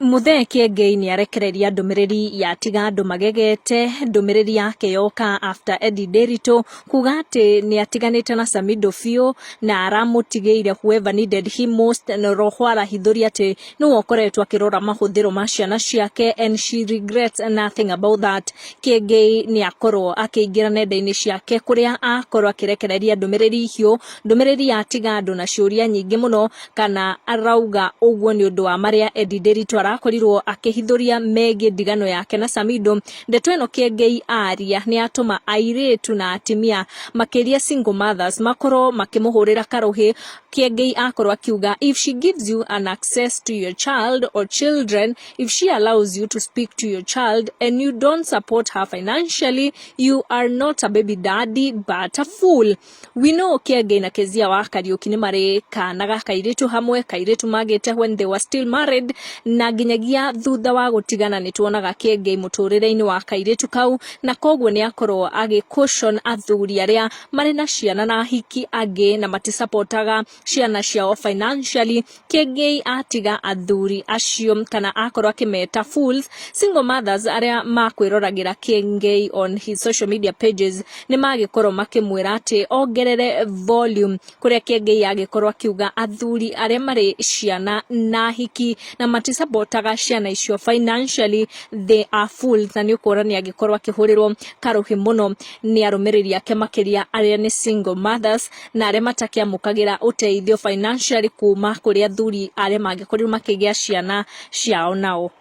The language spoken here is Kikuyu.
Muthee Kiengei nĩarekereria ndũmĩrĩri yatiga andũ magegete, ndũmĩrĩri yake yoka after Eddie Nderitu kuga atĩ nĩatiganĩte na Samidoh biũ na aramũtigĩire whoever needed him most, na roho arahithũria atĩ nĩwe ũkoretwo akĩrora mahũthĩro ma ciana ciake and she regrets nothing about that. Kiengei nĩakorwo akĩingĩra nenda-inĩ ciake kũrĩa akorwo akĩrekereria ndũmĩrĩri hiũ, ndũmĩrĩri yatiga andũ na ciũria nyingĩ mũno kana arauga ũguo nĩ ũndũ wa marĩa Eddie Nderitu arakorirwo akĩhithũria megiĩ ndigano yake na Samidoh. Ndeto ĩno Kĩengei aria nĩ yatũma airĩtu na atimia makĩria single mothers makorwo makĩmũhũrĩra karũhĩ. Kĩengei akorwo akiuga, "If she gives you an access to your child or children, if she allows you to speak to your child and you don't support her financially, you are not a baby daddy but a fool." We know Kiengei na Kezia wa Kariuki nĩ marĩ kana ga kairĩtu hamwe, kairĩtu magĩte when they were still married, na nginyagia thutha wa gũtigana nĩ tuonaga Kiengei mũtũrĩre-inĩ wa kairĩtu kau, na koguo nĩ akorwo agĩ caution athuri arĩa marĩ na ciana na ahiki angĩ na matisapotaga ciana ciao financially. Kiengei atiga athuri acio kana akorwo akĩmeta fools. Single mothers arĩa makwĩroragĩra Kiengei on his social media pages nĩ magĩkorwo makĩmwĩra atĩ ongerere volume, kũrĩa Kiengei agĩkorwo akiuga athuri arĩa marĩ ciana na ahiki na matisapotaga ciana icio financially, they are fools. Na nĩ ũkuona nĩ agĩkorwo akĩhũrĩrwo karũhĩ mũno nĩ arũmĩrĩri ake, makĩria arĩa nĩ single mothers na arĩa matakĩamũkagĩra ũteithio financially kuma kũrĩ athuri arĩa mangĩkorirwo makĩgĩa ciana ciao nao.